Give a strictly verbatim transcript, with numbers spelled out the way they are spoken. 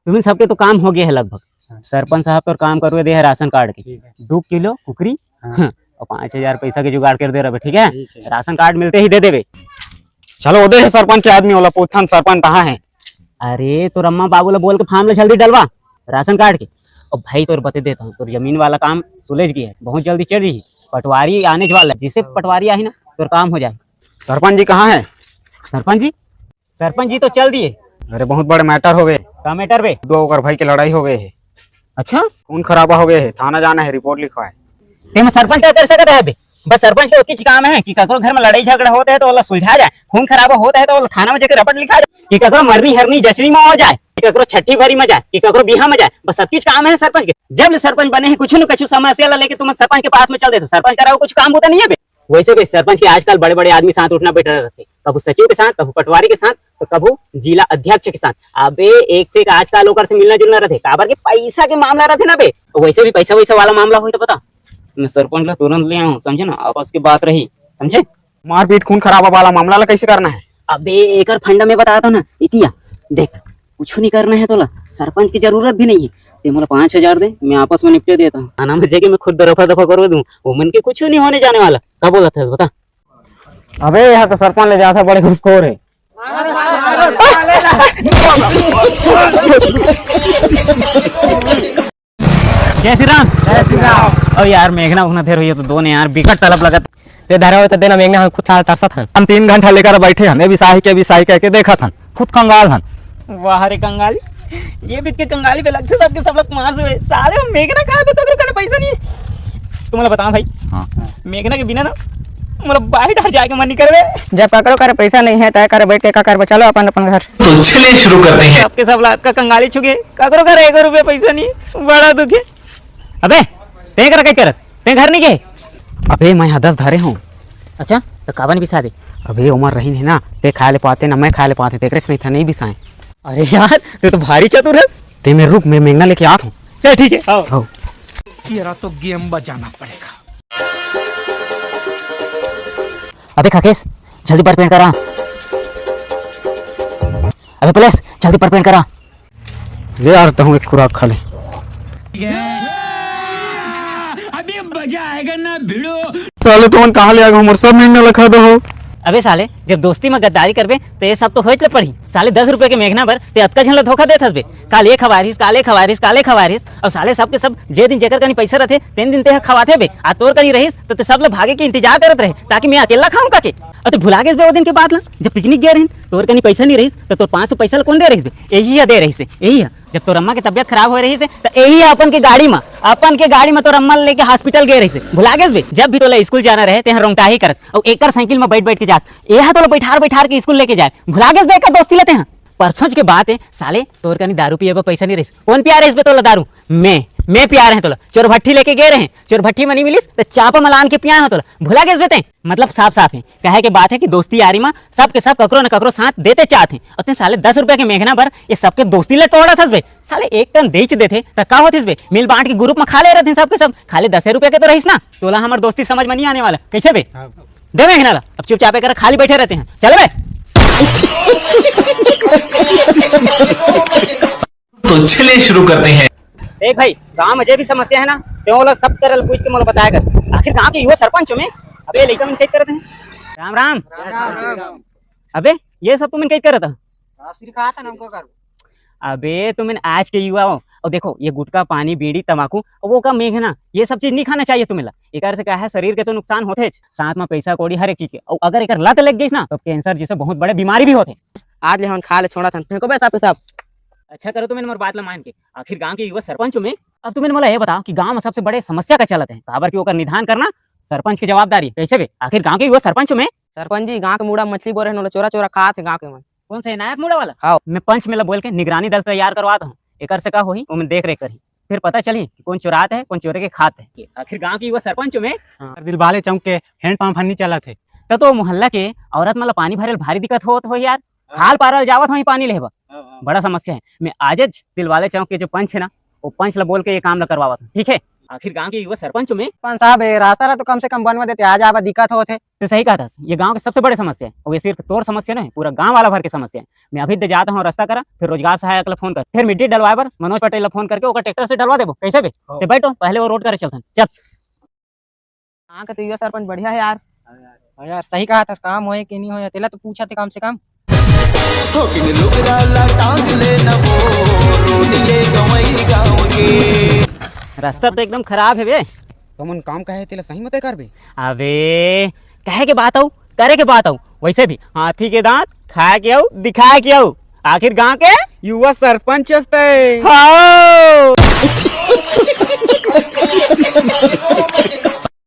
तुमन सबके तो काम हो गया है लगभग। हाँ। सरपंच साहब तोर काम करवे दे है राशन कार्ड के। ठीक है। दू किलो कुकरी, हाँ। हाँ, और पाँच हजार पैसा के जुगाड़ कर दे रहे, ठीक है? ठीक है। राशन कार्ड मिलते ही दे देबे। चलो, ओदे है सरपंच के आदमी, ओला पूछथन, सरपंच कहाँ है? अरे, तोर अम्मा बाबू ला बोल के फॉर्म ला जल्दी डलवा राशन कार्ड के। और भाई, तोर बते देता हूँ, तोर जमीन वाला काम सुलझ गया है, बहुत जल्दी चल रही है। पटवारी आने वाला है, जिससे पटवारी आही ना, तोर काम हो जाए। सरपंच जी कहाँ है? सरपंच जी, सरपंच जी तो चल दिए। अरे, बहुत बड़े मैटर हो गए। का मैटर बे? दो ओकर भाई के लड़ाई हो गए है। अच्छा? खून खराबा हो गए है, थाना जाना है, रिपोर्ट लिखवाए। ते में सरपंच का कर सकता है बे? बस सरपंच के ओतकीच काम है कि ककरो घर में लड़ाई झगड़ा होता है तो ओला सुलझा जाए, खून खराबा होता है तो ओला थाना में जाकर रपट लिखा जाए, कि ककरो मरनी हरनी जचनी में हो जाए, कि ककरो छठी भरी में जाए, कि ककरो बिहा में जाए। बस अतकीच काम है सरपंच के। जब ले सरपंच बने हैं, कुछ न कुछ समस्या ला लेके तुम सरपंच के पास में चल देते। सरपंच करा कुछ काम होता नहीं है बे। वैसे भी सरपंच के आजकल बड़े-बड़े आदमी साथ उठना बैठना रहते, कभू सचिव के साथ, कभू पटवारी के साथ, तो कभू जिला अध्यक्ष के साथ। अबे एक से एक आजकल ओकर से मिलना जुलना रहते, काबर के पैसा के मामला रहते ना बे। वैसे भी पैसा वैसा वाला मामला होई तो बता, मैं सरपंच ला तुरंत ले आऊं, समझे ना, आपस की बात रही, समझे? मारपीट खून खराबा वाला मामला ला कैसे करना है? अबे एकर फंडा में बताता ना, इतिया देख, कुछ नहीं करना है तोला, सरपंच की जरूरत भी नहीं है। ते मोला पाँच हजार दे, मैं आपस में निपटे देता हूँ। आना मजे के मैं खुद दफा दफा करवा दूं, वो मन के कुछ नहीं होने जाने वाला। का बोला था बता? अबे, यहाँ तो सरपंच ले जाता, बड़े घुसखोर है। जय श्री राम। जय श्री राम। ओ यार, मेघना उघना धेर होइए तो दो ने यार, बिकट तलब लगत। ते धरे हो तो देना, मेघना हम खुद थाल तरसत हन। हम तीन घंटा लेकर बैठे हन, ए बिसाही के, बिसाही कह के देखत हन, खुद कंगाल हन। वाह रे कंगाली, ये बीत के कंगाली पे लगते सबके सब लोग मास हुए। साले हम मेघना कहाँ पे तो कने पैसा नहीं। तुम्हारा बताओ भाई, हाँ। मेघना के बिना ना मोला बाहर डर जाके मन नहीं करवे। जब ककरो करे पैसा नहीं है, तय करे बैठ के का करबे? चलो अपन अपन घर। तो चलिए शुरू करते हैं। सबके सब लात का कंगाली छुगे, ककरो करे एको रुपया पैसा नहीं, बड़ा दुख है। अबे, ते कर कई करत? ते घर नहीं गए? अबे, मैं यहाँ दस धारे हूँ। अच्छा, तो काबन बिसा दे। अबे, ओमर रहीन है ना, ते खाए ले पाते ना, मैं खाए ले पाते, तेकरे से नहीं था, नहीं बिसाए। अरे यार, तू तो भारी चतुर है। ते मेरे रुक, मैं मेघना लेके आत हूँ। चल ठीक है, आओ। आओ। तेरा तो गेम बजाना पड़ेगा। अबे खाकेश, जल्दी पर पेंट करा। अबे पुलिस, जल्दी पर पेंट करा। ले यार, तहूँ एक खुराक खा ले। अभी मजा आएगा ना भिड़ो। साले तुमन कहाँ ले आ गए, हमर सब मेघना ला खा दो हो। अबे साले, जब दोस्ती में गद्दारी करबे, तो ये सब तो होच ले पड़ही। साले दस रुपए के मेघना बर ते अतका झन ला धोखा देत हस बे। काल ये खवारिस, काल ये खवारिस, काल ये खवारिस, और साले सब के सब जे दिन जेकर कनी पैसा रहथे, तेन दिन ते ह खवाथे बे। आ तोर कनी रहिस, तो ते सब ला भागे के इंतजार करत रहे, ताकि मैं अकेला खाऊं काके। और ते भुला गेस बे वो दिन के बात ला, जब पिकनिक गए रहिन, तोर कनी पैसा नहीं रहिस, तो तोर पाँच सौ पैसा ला कौन दे रहिस बे? यही ह दे रहिस हे, यही ह। जब तोर अम्मा के तबियत खराब होए रहिस हे, त एही अपन के गाड़ी म, अपन के गाड़ी म तोर अम्मा ल लेके हॉस्पिटल गे रहिस हे। भुला गेस बे? जब भी तोला स्कूल जाना रहे, तेहा रोंगटाही करस, अउ एकर साइकिल म बैठ बैठ के जास। एहा तोला बैठार बैठार के स्कूल लेके जाए। भुला गेस बे एकर दोस्ती ल तेहा? परसों के बात हे, साले, तोर कनी दारू पिए बर पैसा नइ रहिस। कोन पिया रहिस बे तोला दारू? मैं, मैं पिया रहें तोला। चोरभट्ठी लेके गे रहें, चोरभट्ठी म नइ मिलिस, त चापा म लान के पिया हंव तोला। भुला गेस बे तें? मतलब साफ साफ हे, कहे के बात हे कि दोस्ती यारी म सब के सब ककरो न ककरो साथ देते चाहत हे। अउ तें साले दस रुपया के मेघना बर ये सबके दोस्ती ल तोड़त हस बे। साले एक कन देच देथे त का होतिस बे? मिल बांट के ग्रुप म खा ले रहते सब के सब। खाली दसे रुपया के तो रहिस ना, तोला हमर दोस्ती समझ म नइ आने वाला। कैसे बे? हाँ। दे मेघना ला, अब चुपचाप एकर खाली बैठे रहते हैं। चल बे। तो चलिए शुरू करते हैं। देख भाई, गांव में जे भी समस्या हे ना, ते ओला सब तरह ले पूछ के मोला बताया कर। आखिर गांव के युवा सरपंच हूं मैं। अबे लइका मन कैद करत हे। राम राम। राम राम। अबे ये सब तुमन कैद करत हे? हाँ, सिर खात हे ना, हमको कर। अबे तुमन आज के युवा हो, अउ देखो ये गुटखा, पानी, बीड़ी, तमाकू, अउ वो का मेघना, ये सब चीज नहीं खाना चाहिए तुमन ला। एकर से का हे, शरीर के तो नुकसान होथेच, साथ में पैसा कौड़ी हर एक चीज के। अउ अगर एकर लत लग गईस ना, तो कैंसर जैसे बहुत बड़े बीमारी भी होथे। आज ले हमन खा ले छोड़त हन, फेंको बे सब के सब। अच्छा करो तुमन मोर बात ला मान के, आखिर गांव के युवा सरपंच हूं मैं। अब तुमन मोला ये बताओ कि गांव में सबसे बड़े समस्या का चलत हे, काबर कि ओकर निदान करना सरपंच की जवाबदारी। कैसे बे? आखिर गांव के युवा सरपंच हूं मैं। सरपंच जी, गांव के मुड़ा मछली बोरे हे, ओला चोरा चोरा खात हे गांव के मन। कौन सा, ये नायक मुड़ा वाला? हाँ। मैं पंच में ला बोल के निगरानी दल तैयार करवात हूँ। एकर से का होही, ओमन देख रेख करही, फिर पता चलही कि कौन चुरात हे, कौन चोरे के खात हे। आखिर गांव के युवा सरपंच हूं मैं। हाँ। दिलवाले चौक के हैंडपंप हर नहीं चलत हे। त तो मोहल्ला के औरत मन ला पानी भरे ल भारी दिक्कत होत होही यार। हाँ। खाल पारल जावत होही पानी लेहे बर। हाँ, हाँ। बड़ा समस्या हे। मैं आजेच दिलवाले चौक के जो पंच हे ना, वो पंच ला बोल के ये काम ला करवावत हूँ, ठीक हे? आखिर गांव के युवा सरपंच में। सरपंच साहब, ये रास्ता ला तो कम से कम बनवा देते, आज आवा दिक्कत होत हे। तो सही कहा था, ये गांव के सबसे बड़े समस्या है, और ये सिर्फ तोर समस्या नहीं, पूरा गांव वाला भर के समस्या है। मैं अभी दे जाता हूँ रास्ता करा, फिर रोजगार सहायक ला फोन कर, फिर मिट्टी डलवाए बर मनोज पटेल ला फोन करके ओकर ट्रैक्टर से डलवा देबो, कैसे बे? हाँ। ते बैठो, पहले वो रोड करे चलथन, चल। हाँ, के तो युवा सरपंच बढ़िया है यार। हाँ यार, सही कहा था, काम होए कि नहीं होए, तेला तो पूछा थे कम से कम। थोकिन लुगरा ला टांग ले न वो, रोड ले गंवई गाँव के। रास्ता तो एकदम खराब है बे। तुमन काम कहे तेला सही मते करबे। अबे, कहे के बात आऊ, करे के बात आऊ। वैसे भी हाथी के दांत खाए के आऊ, दिखाए के आऊ। आखिर गांव के युवा सरपंच हस्ते। हाँ।